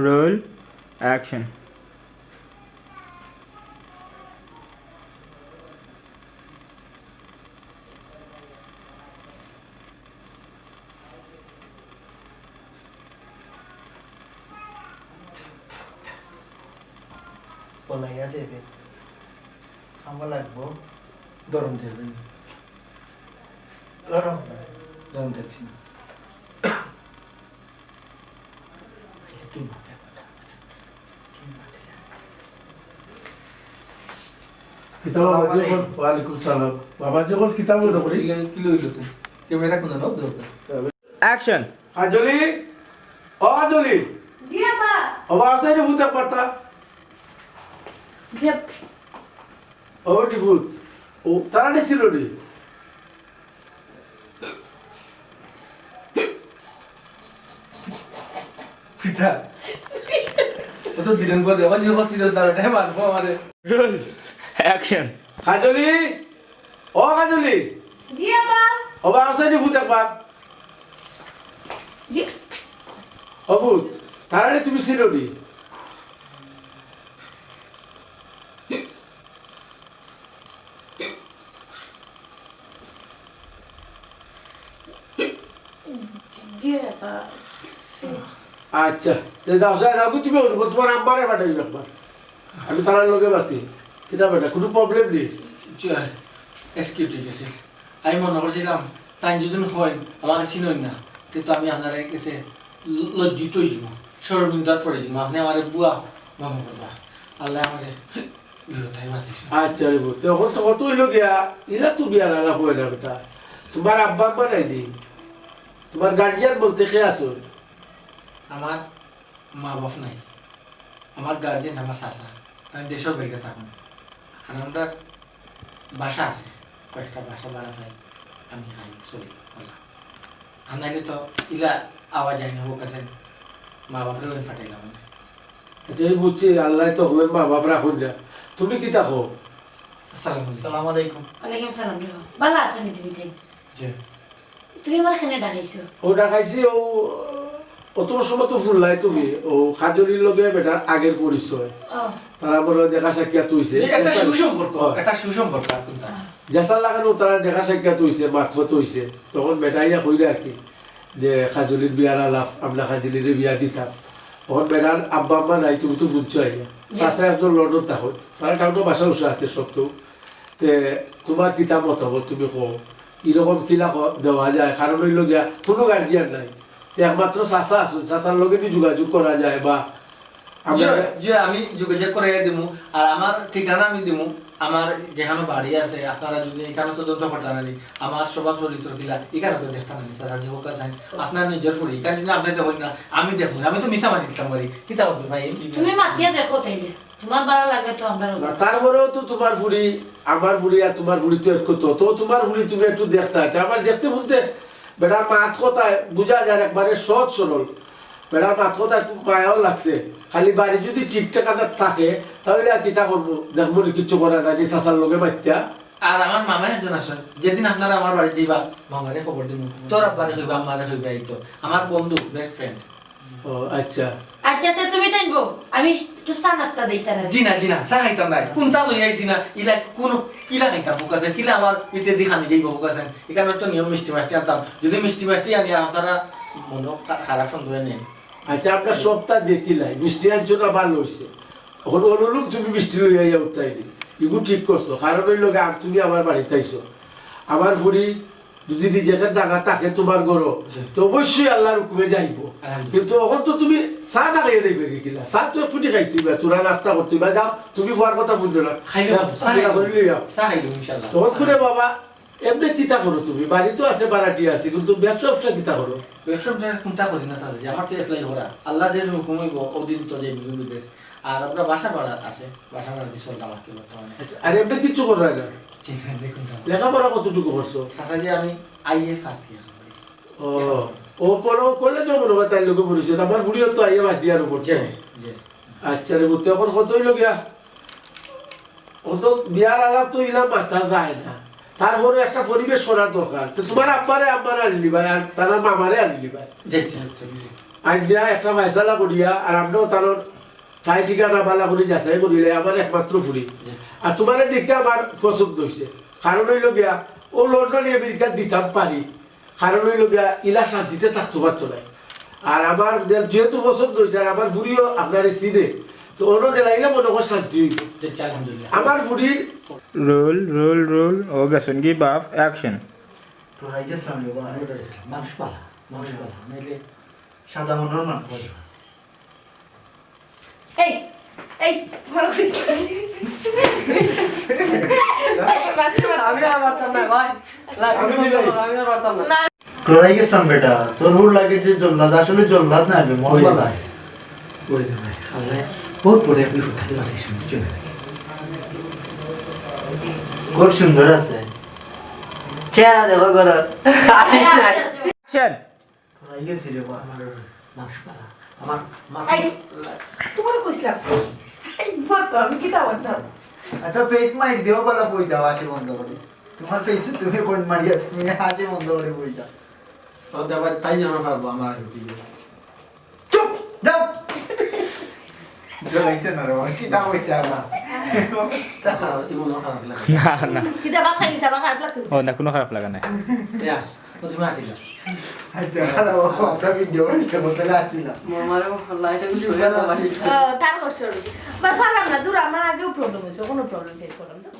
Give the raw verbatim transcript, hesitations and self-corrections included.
Roll, action. বলাইয়া দেবে। খাওয়া লাগবো। গরম দেবে। গরম। গরম দেবে। তুই মাথা। তুই মাথা। কিতা বাবা, আসসালামু যখন, আলাইকুম। ওয়ালাইকুম সালাম। বাবা, যখন কিতা মনে করি? কিলো, কিলো হইলো তো। ক্যামেরা কোন নাও দরকার। Action. কাজলি, ও কাজলি। জি আপা। ও বাবা, আছে রে, ভূত একবার তা। জি আপ- ও রে ভূত। ও, তারা ছিল রে। কিতা? ও তো দিলেন করে, ও নিয়ে সিরিয়াস না, এটা মারবো আমাদের। Roll, action. কাজলি, ও কাজলি। জি আপা। ও বাবা, আছে রে, ভূত একবার। জি। ও ভূত, তারা রে, তুমি ছিল রে। জি, জি, আপা। আচ্ছা, তে যাও, যাও, যাও, তুমি উঠবো, তোমার আম্মারে পাঠাইবে একবার। আমি তারার লগে মাতি। কিতা বেটা, কোনো প্রবলেম নেই? জি, এক্সকিউজ ঠিক আছে। আমি মনে করছিলাম, তাই যদি হয়, আমারে চিনই না, তে তো আমি আপনার কাছে ল-, লজ্জিত হয়ে যাবো, শরমিন্দাত পড়ে যাবো। আপনি আমারে বুয়া মনে করবা। আল্লাহ আমারে বিপদ থাকি বাঁচাইছে। আচ্ছা রে পুত, এখন তো কত হইল গিয়া, ইলা তো বিয়ার আলাপ হয় না বেটা। তোমার আব্বা আম্মা নাই নি? তোমার গার্জিয়ান বলতে কে আছো? আমার মা বাপ নাই, আমার গার্জিয়ান আমার চাচা, আমি দেশের বাইরে থাকুন। আর আমরা বাসা আছে, কয়েকটা বাসা ভাড়া পাই, আমি খাই, চলি, বললাম। আর নাইলে তো ইলা আওয়া যায় না, ও কাছে মা বাপরেও আমি ফাটাইলাম না। আচ্ছা, আমি বুঝছি, আল্লাহ তো হবেন মা বাপ রাখুন যা। তুমি কিতা কও? আসসালামু আলাইকুম। সালাম আলাইকুম। ওয়ালাইকুম সালাম রে বাবা। ভালা আছো নি তুমি তাই? জি। তুমি আমার কেনে ডাকাইছো? ও ডাকাইছি, ও, ও তোমার সময় তো ফুরলাই তুমি, ও কাজলির লগে বেটার আগের পরিচয়। ও। তারা মনে হয় দেখা সাক্ষাৎ হইছে। জি, একটা সুসম্পর্ক, হয়। একটা সুসম্পর্ক আর কোনটা? যেসার লাগানো তারা দেখা সাক্ষাৎ হইছে, মাতকত হইছে। তখন বেটাইয়া কইরা আর কি যে কাজলির বিয়ার আলাপ, আমরা কাজলিরে বিয়া দিতাম। তখন বেটার আব্বা আম্মা নাই, তুমি তো বুঝছো আইয়া। জি। চাচা একজন লন্ডন থাকো, তারা টাউনো বাসা উসা আছে সব তো। তে তোমার কিতা মতামত তুমি কও, কিরকম কিলা ক-, দেওয়া যায়? কারণ হইল গিয়া কোনো গার্জিয়ান নাই, তে একমাত্র চাচা আছইন, চাচার লগে নি যোগাযোগ করা যায় বা আমরা জি, জি, আমি যোগাযোগ করাইয়া দিমু, আর আমার ঠিকানা আমি দিমু, আমার যেখানো বাড়ি আছে, আপনারা যদি এখানো তদন্ত করতা নানি, আমার স্বভাব চরিত্র কিলা, এখানো তো দেখতা নানি, চাচা যে হোক আছে, আপনার নিজের ফুড়ি, এখানে যদি আপনি দেখইন না, আমি দেখমু, আমি তো মিছা মাতি দিতাম পারি, কিতা করতে ভাই? তুমি মাতিয়া দেখো তাইলে। তোমার ভালা লাগে তো আমরারও না, ভালা। তারপরেও তো তোমার ফুড়ি, আমার ফুড়ি আর তোমার ফুড়ি তো এক তো। তো তোমার ফুড়ি তুমি একটু দেখতা, তে আমার দেখতে শুনতে বেটা মাত কথায় বুঝা যায় একবারে সহজ সরল। বেটা মাত কথায় খুব মায়াও লাগছে। খালি বাড়ি যদি ঠিকঠাক আনা থাকে, তাহলে আর কিতা করবো? দেখবো নি কিচ্ছু করা যায়নি, চাচার লগে মাতিয়া। আর আমার মামা একজন আছেন, যেদিন আপনারা আমার বাড়িত যাইবা, মামারে খবর দিমু। তোর আব্বারে কইবা, আমারে কইবা, এই তো। আমার বন্ধু, বেস্ট ফ্রেন্ড। ও, আচ্ছা। আচ্ছা, তে তুমি তাইন বউ, আমি একটু চা নাস্তা দেই তারা। জি না, জি না, চা খাইতাম না। কোনটা লই আইছি না, ইলা কোন কিলা খাইতাম, হুকাছেন, কিলা আমার ইতে দি খানি যাইব, হুকাছেন। এখানে তো নিয়ম মিষ্টি মাষ্টি আনতাম। যদি মিষ্টি মাষ্টি আনি, আপনারা মনে খা-, খারাপ সন্দেহ নেই। আচ্ছা, আমরা সবটা দেখিলাই, মিষ্টি আনছো না, ভালো হইছে। এখন অনুরূপ তুমি মিষ্টি লই আইয়া উঠাই দি। ইগু ঠিক করছো, কারণ হইল গিয়া, আর তুমি আমার বাড়িত আইছো। আমার ফুড়ি যদি নিজেকে দানা থাকে তোমার ঘরো, জি। তো অবশ্যই আল্লাহর হুকুমে যাইব। আলহামদুলিল্লাহ। কিন্তু এখন তো তুমি চা না খাইয়া যাইবে কি কিলা? চা তো এক ফুটি খাইতে হইবা, তোরা নাস্তা করতে হইবা, যাও, তুমি ফুয়ার কথা বুঝবে না। খাইলে যাও, চা খাইলে খাইলে যাও। চা খাইলে ইনশাআল্লাহ। তখন করে বাবা, এমনি কিতা করো তুমি? বাড়ি তো আছে, বাড়াটি আছে, কিন্তু ব্যবসা ব্যবসা কিতা করো? ব্যবসা ব্যবসা কোনটা করি না চাচা, আমার তো অ্যাপ্লাই করা। আল্লাহ যে হুকুম হইব, ওদিন তো যাইব বিদেশ। আর আমরা বাসা ভাড়া আছে, বাসা ভাড়া দিয়ে চলতাম আর কি বর্তমানে। আচ্ছা, আর এমনি কিচ্ছু করো না? জি না, দেখুন তো। লেখাপড়া কতটুকু করছো? চাচা যে আমি আইএ ফার্স্ট ইয়ার। ও, ও পরে ও কলেজও মনে হয় তাই লোকে পড়েছে। আমার বুড়িও তো আইএ ফার্স্ট ইয়ারও পড়ছে। জি, জি। আচ্ছা রে, বুঝতে এখন কত হইল গিয়া? ও তো বিয়ার আলাপ তো ইলা মাতা যায় না। তারপরে একটা পরিবেশ করার দরকার। তো তোমার আব্বারে আব্বারে আনলি ভাই, আর তার মামারে আনলি ভাই। জি, জি, জি, জি। আইনা একটা ফয়সালা করিয়া, আর আমরাও তার ঠাই ঠিকানা বালা করি যাচাই করিলে আমার একমাত্র ফুরি। আর তুমারে দেখে আমার পছন্দ অইছে, কারণ অইলো গিয়া, ও লন্ডনি আমেরিকা দিতাম পারি, কারণ অইলো গিয়া, ইলা শান্তিতে থাকতো পারতো নায়। আর আমার যে-, যেহেতু পছন্দ অইছে, আর আমার ফুরিও আপনারে চিনে, তো অনো দিলাইলে মনে কর শান্তি অইবো। আচ্ছা, আলহামদুলিল্লাহ। আমার ফুরির রোল, রোল, রোল। ও গেছইন গি বাফ, অ্যাকশন। তোরা এই যে সামনে বা-, মানুষ পালা, মানুষ পালা, নাইলে সাদা মনের মানুষ। এই, এই, তোমার আমি আর পারতাম না, ভাই। না, আমি আর পারতাম না। না। তোরাই গেছিলাম বেটা, তোর হুর লাগে যে জল্লাদ, আসলে জল্লাদ না, আমি মন ওই বালা ভাই। আছে। ওই রে ভাই, আল্লাহ বহুত বড় এক বিপদ থাকি বাঁচাইছে, বুঝছো না? খুব সুন্দর আছে। চেহারা দেখো গরম। আসিস না। অ্যাকশন। তোরাই গেছি রে বা, আমার মানুষ পালা। আমার মা- এই, তোমারে কইছিলাম। এই, বল তো, আমি কিতা করতাম? আচ্ছা, ফেস মাইর দিও, বলা বই যাও, আসে বন্ধ করে। তোমার ফেসে তুমি কোন মারিয়া, তুমি আসে বন্ধ করে বই যাও। ও, দেবা, তাই যেন পারবো, আমার আর কি। চুপ, যাও। জোর লাগছে না রে বাবা, কিতা কইতে আমার? খারাপ, ইমন খারাপ লাগে। না, না। কিতা ভাত খাইলিস, আবার খারাপ লাগছে? ও না, কোনো খারাপ লাগা নাই। এই আস, ও তুমি আসিলা। আচ্ছা, খারাপ, আমরা ভিডিও বানাইতে বলতে আসিলাম। মামারে লাইটে কিছু হয়ে না। আহ, তার কষ্ট বেশি। বাট পারলাম না, দূর, আমার আগেও প্রবলেম হয়েছে, কোনো প্রবলেম ফেস করলাম তো।